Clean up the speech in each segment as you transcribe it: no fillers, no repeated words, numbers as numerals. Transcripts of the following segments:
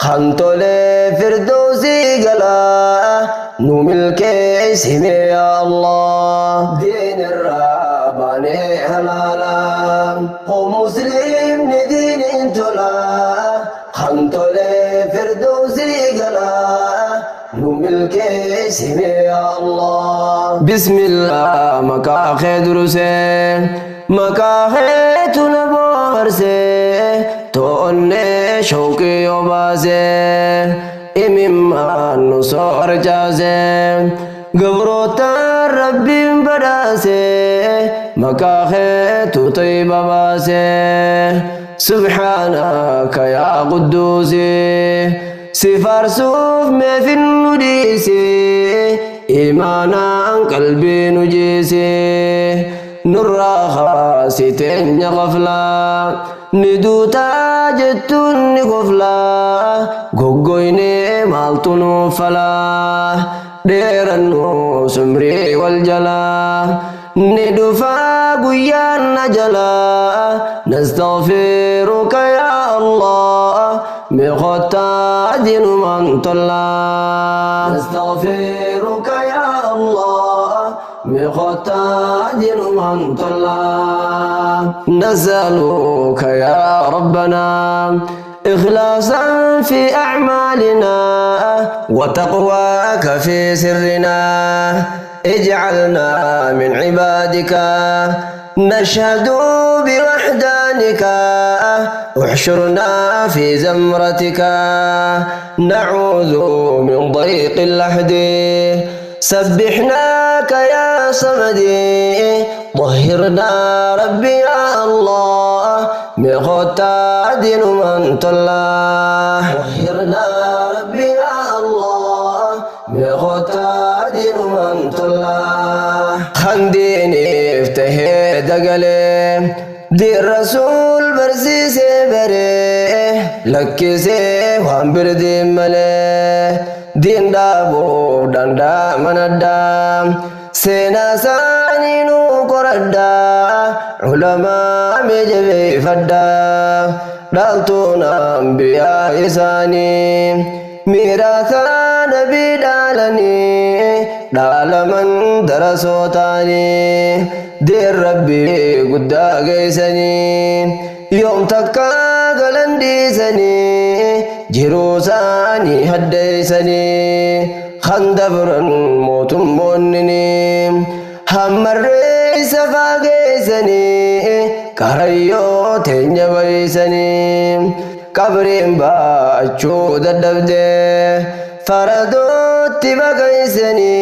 خنطلي فردوسي قلا نملك اسمي يا الله دين الرباني حلالا هو مسلم ندين انتلا خنطلي فردوسي قلا نملك اسمي يا الله بسم الله مكاخي درسي مكاخي تنبورسي توني شوقي وباسي إمما نصور جازي قبروتا ربي بداسي مكاخي تطيب باسي سبحانك يا قدوسي سفار سوف ما في النديسي إيمانا قلبي نجيسي نراها ستين غفلة ندوتا جتون غفلة غوغويني مالتونو فلا ديرنو سمري والجلا ندفا قيان نجلا نستغفرك يا الله مخطا دين من طلا نستغفرك يا الله مخطا دين من طلا نسألك يا ربنا إخلاصا في أعمالنا وتقواك في سرنا اجعلنا من عبادك نشهد بوحدانك احشرنا في زمرتك نعوذ من ضيق اللحد سبحناك يا صمدي طهرنا ربي يا الله مخطا دين من طلا طهرنا ربي يا الله مخطا دين من طلا خنديني افتهي دقلي دي الرسول برسيسي بري لكسي وهم بردي ملي دين دابو دندا مندا سينا ساني نوكردا علماء مجبي فدا دالتونا انبياء إساني ميراثا نبي دالني دالمن درسوتاني دير ربي قدا قيسني يوم تكا قلنديسني جروساني هديسني خندبرن موتم بونني همري سفاقيسني كريو تنجبيسني قبرين باچو ددبدي فردوت بقيسني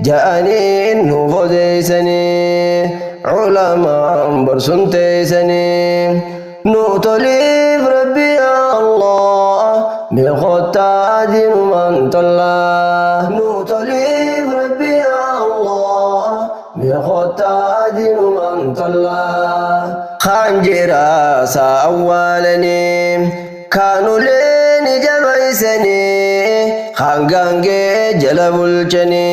جاني نوفوديسني علماء برسنتيسني نوتوليف ربي يا الله مخطا دين من طلا نوتوليف ربي يا الله مخطا دين من طلا خنجرا سأولني كانوا لين جبيسني خنغانجي جلبولچني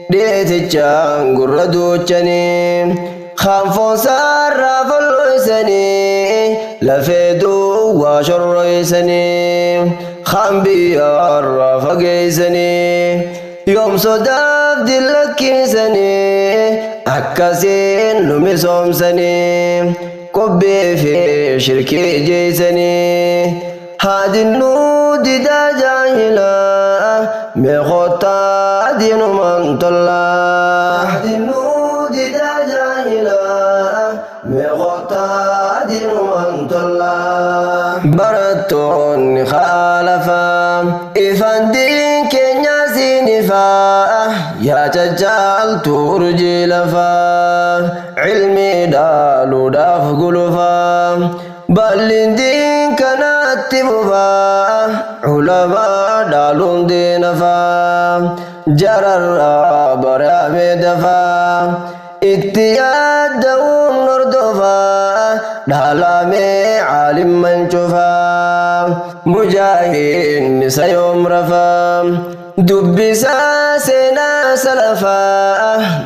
ديتچان غردوچني خنفو سارا فلوسني لفيدو وشريسني خنبيار فقيسني يوم صداف دلكيسني أكاسين نمسومسني قبي في شركي جيسني هادي النود دا جاهلا مخطا دين من طلا هادي النود دا جاهلا مخطا دين من طلا برتون خالفا إفان دين كنيا سينفا يا تجعل ترجي لفا علمي دالو داف قلفا بل دين كانت تبفا علماء دالون دينفا جرر برامي دفا اتياد دوم نردفا دالامي عالم من شفا مجاهد نسيوم رفا دبسا سنا سلفا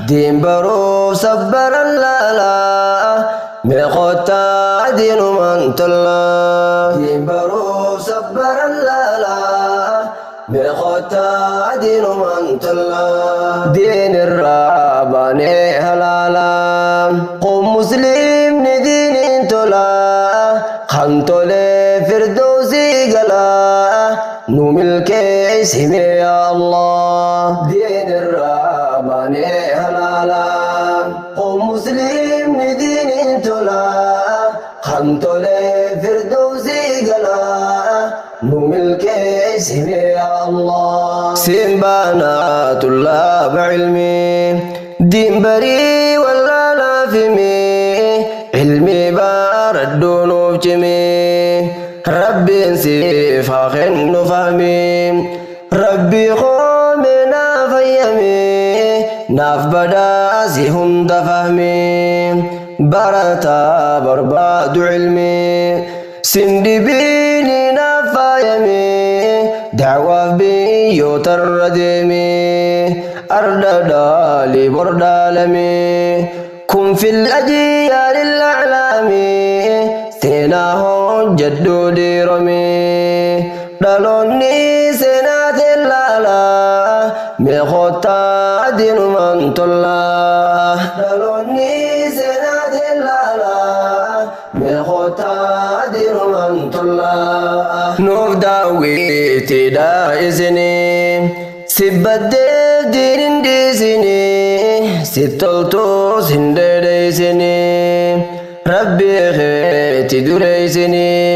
دين برو صبر لا مخطا دين من طلا دين برو صبر sabbaran laalaa meeqotaa diinumaan tollaa diin irraa baanee halaalaa qum muslimni diiniin tolaa kan tolee firdawsii galaa nu milkeessime yaa Allah diin irraa baanee halaalaa qum muslimni diiniin tolaa kan tolee firdawsii galaa nu milkeessime yaa Allah simbaana tullaaba ilmii diin barii wallaalaa fimii ilmii baradhuu nuuf cimii rabbiin siif haa kennu fahmii rabbii qoome naaf fayyamii naaf badhaasi hunda fahmii barataa barbaadu ilmii sindhibiini naaf faayamii dacwaaf biyyootarra deemii arda dhaalii bordaalamii kun fil ajyaali alaclaamii seenaa hojjedhuu dhiiromii dhaloonni seenaa teellaalaa meeqotaa diinumaan tollaa dhaloonni seenaa teellaalaa meeqotaa diinumaan tollaa nuuf daawwitiidha isinii sibbaddee diinin dhiisinii sittoltuus hin dheedheeysinii rabbii keeti dureeysinii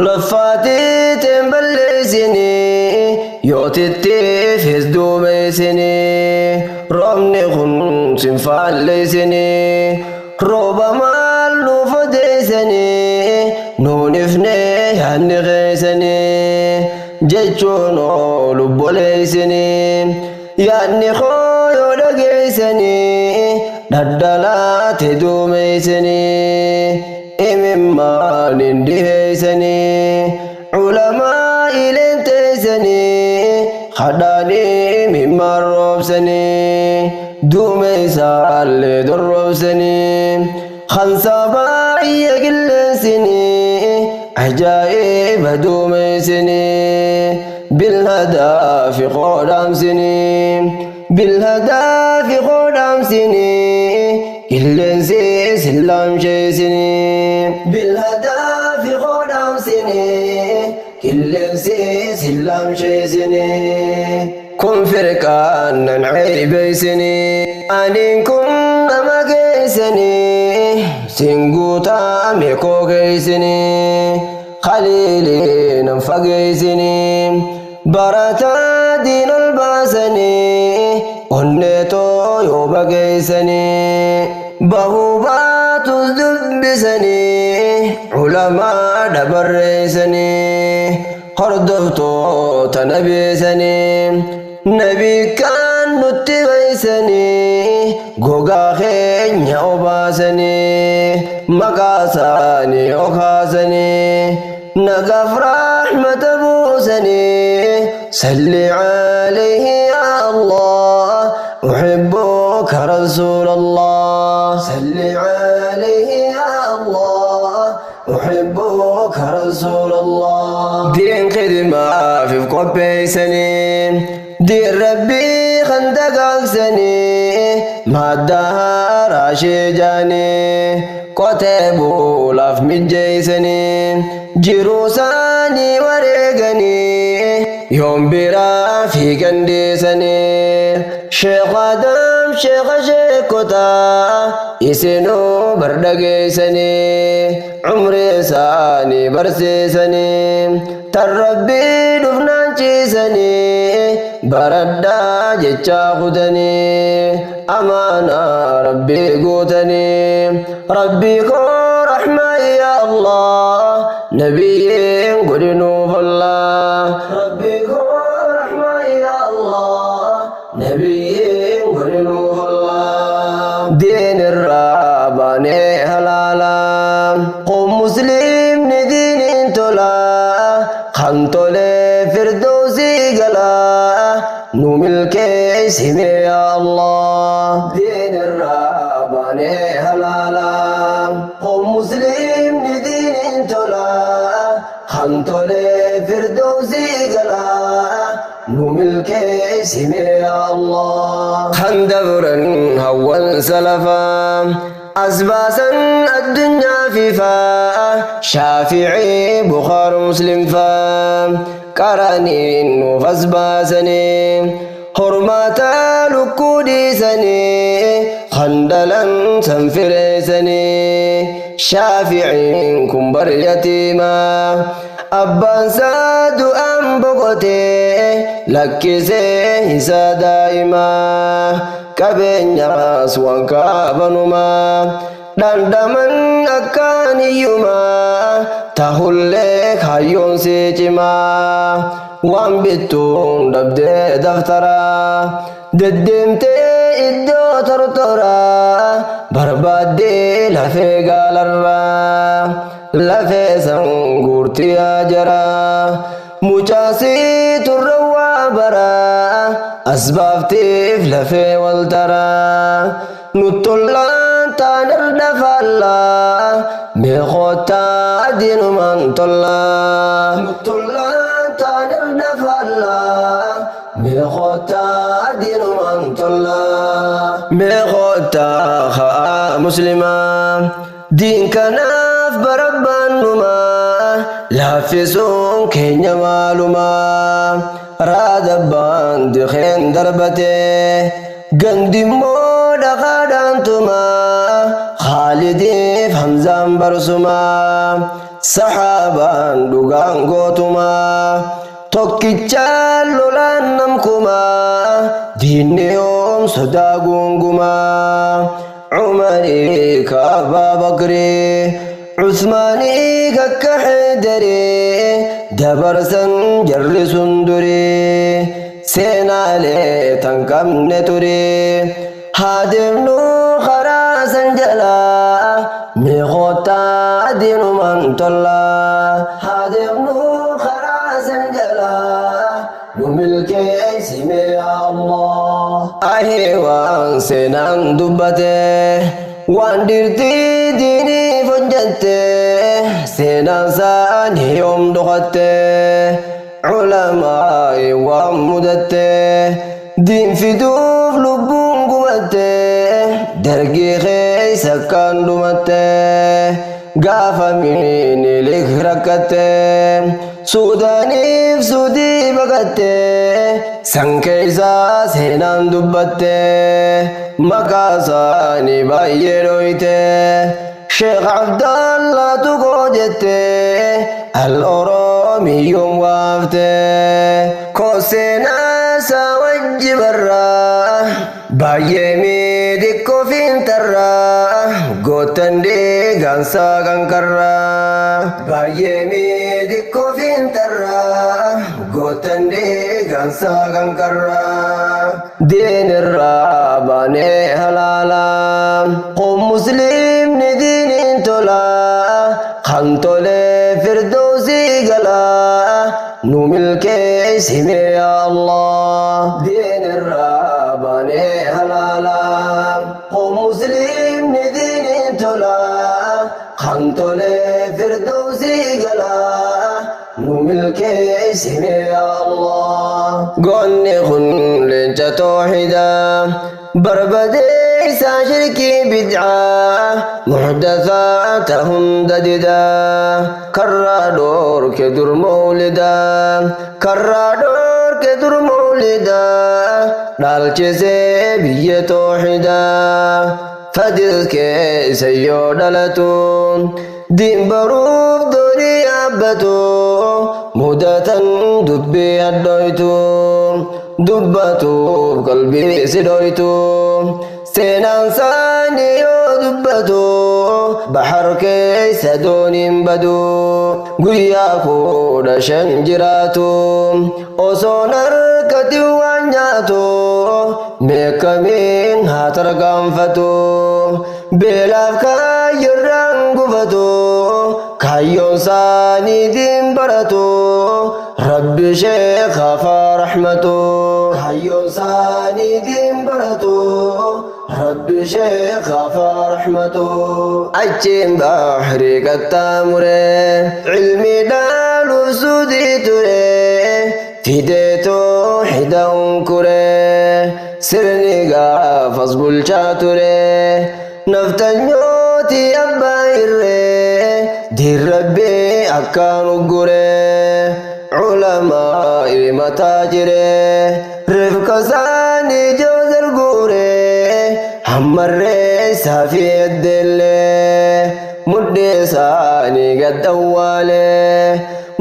laffaatii teen balleeysinii yootittiifis duumeysinii roobni kun sin faalleeysinii rooba maal nuuf odeeysanii nuun ifnee yaadni keeysanii jechuun oolu obboleeysinii yaadni koo yoo dhageeysanii dhaddalaate duumeysinii imimmaan hin dhiheeysanii culamaa ileen teeysanii kadhaanii imimmaan roobsanii duumeysaallee dorroobsanii khansabaa iyya qilleensinii ajaa'iba duumeysinii bilhadaafi qoodhaamsinii bilhadaafi qoodhaamsinii qilleensi sillaamsheesinii bilhadaafi qoodhaamsinii qilleensi sillaamsheesinii kun firqaan nan ceybeysinii aniin kun nama geessinii singuutaa meekoo geessinii khaliilii nan fageessinii barataa diin ol baasanii onneetoo yoo bageessanii bahuu baatus dubbisanii culamaa dhabarreessanii hordoftoota nabeessanii nabii kaan nutti beeysanii gogaa keenya obaasanii maqaa isaanii okaasanii nagaaf rahmata buusanii salli calayhi yaa Allah أحبك رسول الله صل عليه يا الله أحبك رسول الله دين خدمة في قبيسني دين ربي خندق أكسني ما الدهر شجاني قتبوا لف مجيسني جروساني ورقني يوم برا في قنديسني شيخ آدم شيخ شيكوتا إسنو بردقيسني عمري ساني برسيسني تربي دفنان چيسني بردا جچا خدني أمانة ربي قوتني ربي كو رحمة يا الله نبي قل نوف الله ربي كو رحمة يا الله نبي قل نوف الله دين الراباني هلالا قم مسلم ندين تلا خنطلي فردوسي قلا نملك اسمي يا الله دين الراباني هلالا قم مسلم ندين تلا خنطلي Tolee firdawsii galaa nu milkeessime yaa Allah. Kan dabran hawwan salafaa as baasan addunyaa fifaa Shaafi'ii Bukhaar Muslim faa qaraniin nuuf as baasanii hormaata lukkuu dhiisanii kan dhalan san fireessanii. Shaafi'iin kun bar yatiimaa abbaan isaa du'aan boqotee lakkisee isa daa'imaa qabeenyaas waan kaabanumaa dhandhaman akkaan hiyyumaa tahullee kaayyoon sii cimaa waan bittuun dhabdee daftaraa deddeemtee iddoo tortoraa barbaaddee lafee gaalarraa lafee san guurtii jaraa mucaasii turre waa baraa asbaaftiif lafee wal taraa nuttollaan taanirra faallaa meeqotaa diinumaan tollaa nuttollaan taanirra faallaa meeqotaa diinumaan tollaa meeqotaa haa muslimaa diin kanaaf barabbaannumaa laaffisuun keenya maalumaa raadabbaan dikeen darbatee gandimmoo dhaqaadhaan tumaa Khaalidiif Hamzaan barsumaa saxaabaan dhugaan gootumaa tokkichaan lolaan namkumaa diinni yoom sodaa gungumaa Umarii ka Abbaa Bakrii Usmaanii kakka Xeedarii dabarsan jarri sun durii seenaalee tan qabne turii haa deemnu karaa san jalaa meeqotaa diinumaan tollaa haa deemnu karaa san jalaa nu milkeessime yaa Allah. Ahee waan seenaan dubbate waan dhirtii diiniif hojjette seenaan isaanii yoom dhokatte culamaa'i waan mudatte diin fiduuf lubbuun gumatte dargii keessa kan dhumatte gaafa Minilik rakkatte Suudaaniif Suudii baqatte san keessa seenaan dubbatte maqaa isaanii baay'ee dhoyte Sheekh Abdallaa Tuqoo jette al-Oromiyyoon waafte koo seenaa isaa wajji barraa baay'ee miidhikkoo fiintarraa gootan dhiigaansaa kankarraa baay'ee miidhikkoo fiintarraa gootan dhiigaansaa kankarraa diinirraa baanee halaalaa kun musliimni diiniin tolaa kan tolee firdawsii galaa nu milkeessime yaa Allah diinirraa baanee halaalaa kun musliimni diiniin tolaa kan tolee firdawsii galaa nu milkeessime yaa Allah. Goonni kun leenca tooxidaa barbadee isaa shirkii bidcaa muxdathaata hunda didaa karraa dhoorke dur mawlidaa karraa dhoorke dur mawlidaa dhaalchisee biyya tooxidaa fadil keessa yoo dhalatu diin baruuf doonii yaabbatu mudatan dubbii hadhoytu dubbatuuf qalbii si dhoytu seenaan isaanii yoo dubbatu bahar keessa dooniin badu guyyaa 15 jiraatu osoon harkatti waan nyaatu meeqamiin haa tarkaanfatu beelaaf kaayyoorraan gufatu kaayyoon isaanii diin baratu rabbi sheekhaaf rahmatu kaayyoon isaanii diin baratu rabbi sheekhaaf rahmatu achiin bahrii qaxxaamure cilmiidhaan galuuf suudii ture, fidee toohida hunkure. Sirni gaafas bulchaa ture naftanyooti abbaa irree, diin Rabbii akkaan uggure, culamaa mataa jire, rifqa isaanii joozar guure, hammarree isaa fi eddeellee mudhii isaanii gad awwaalee,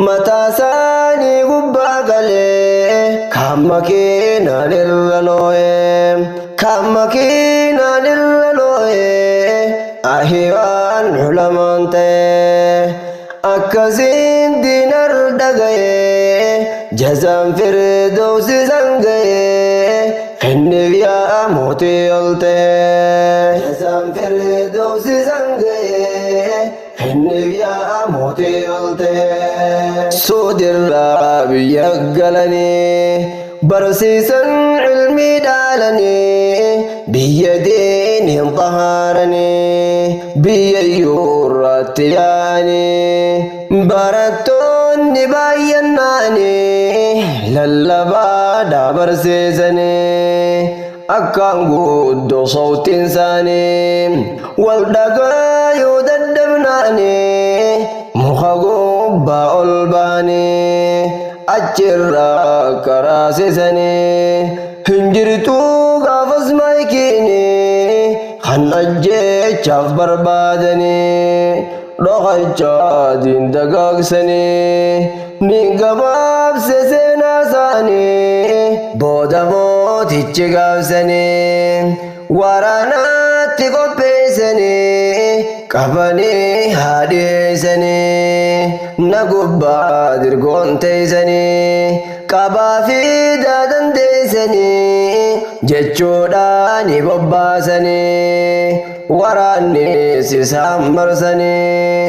mataa isaanii gubbaa galee, kaan makiinaan irra loo'ee, kaan makiinaan irra loo'ee, ahiwaan culamaan ta'e akkasiin diinar dhaga'ee, jazaan firdoosi san ga'ee, kenniif yaa mootii ol ta'e. Jazaan firdoosi san ga'ee, kenniif yaa mootii ol ta'e. Suudirraa biyya galanii barsiisan ilmii dhaalanii, biyya diiniin xahaaranii, biyya yuurratti yaa'anii, barattoonni baay'annaanii lallabaadhaa barsiisanii, akkaan guddoo sawtiin isaanii wal dhagaayuu dadhabnaanii, muka gubbaa ol ba'anii achirraa karaasisanii. Hin jirtuu gaafas maayikiinii kan ajjeechaaf barbaadanii, dhokachaa diin dagaagsanii, ni gabaabse seenaa isaanii. Booda mootichi gaafsanii waraanaatti qopheessanii, qabanii haadhiisanii, na gubbaa dirgoon teeysanii, qabaa fi dandeessanii jechuudhaan bobbaasanii, waraannis isaan marsanii,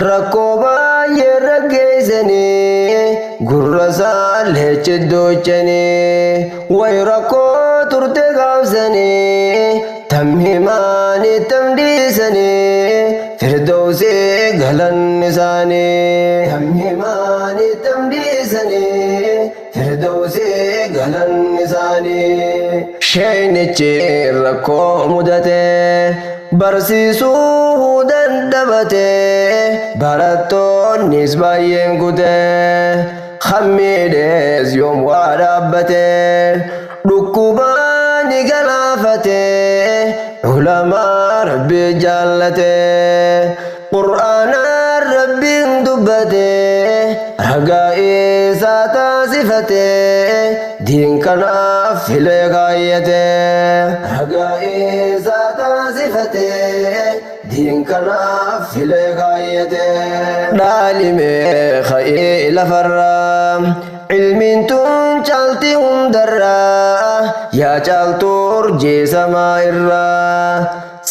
rakkoo baay'ee raggeessanii, gurra isaan leechiddochanii, way rakkoo turte gaafsanii, tam himaanii tam dhiisanii, firdawsii galanni isaanii. Tam himaanii tam dhiisanii, firdawsii galanni isaanii. Sheenichi rakkoo mudate barsiisuu dandabate, barattoonnis baay'een kute, hammiidhees yoom waa dhaabbate, dhukkubaan galaafate, ulamaa Rabbi jaallate, qur'aanaan Rabbiin dubbate, ragaa isaa taasifate, diin kanaaf filee kaayyate. Ragaa isaa taasifate, diin kanaaf filee kaayyate. Dhaalimee ka'ee lafarraa, ilmiin tun caalti hundarraa, yaa caaltuu urjii samaa irraa,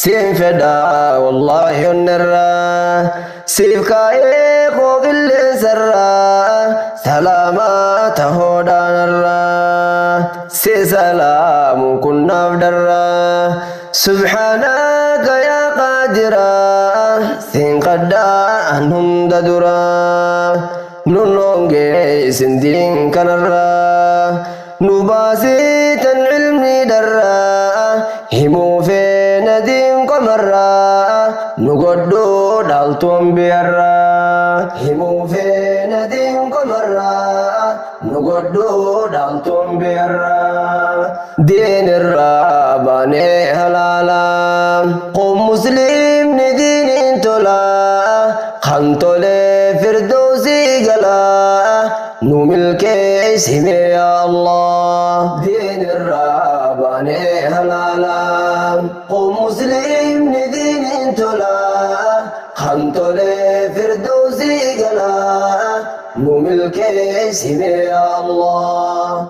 siin fedhaa wallaahi onnirraa, siif kaa'ee koo qilleensarraa, salaamaa tahoodhaanarraa, si salaamu kunnaaf darraa. Subhaanaka yaa qaadiraa, siin qaddaa an hunda duraa, nun hongeessin diin kanarraa, nu baasitan ilmii darraa, himuu feena diin qomarraa, nu godhuu dhaaltuun biyarraa. Himuu feena diin qomarraa, nu godhuu dhaaltuun biyarraa. Diin irraa baanee halaalaa, qom muslimni diiniin tolaa, kan tolee firdawsii galaa, nu milkeessime yaa Allah. Diin irraa baanee halaalaa, qom muslimni diiniin tolaa, kan tolee firdawsii galaa, nu milkeessime yaa Allah.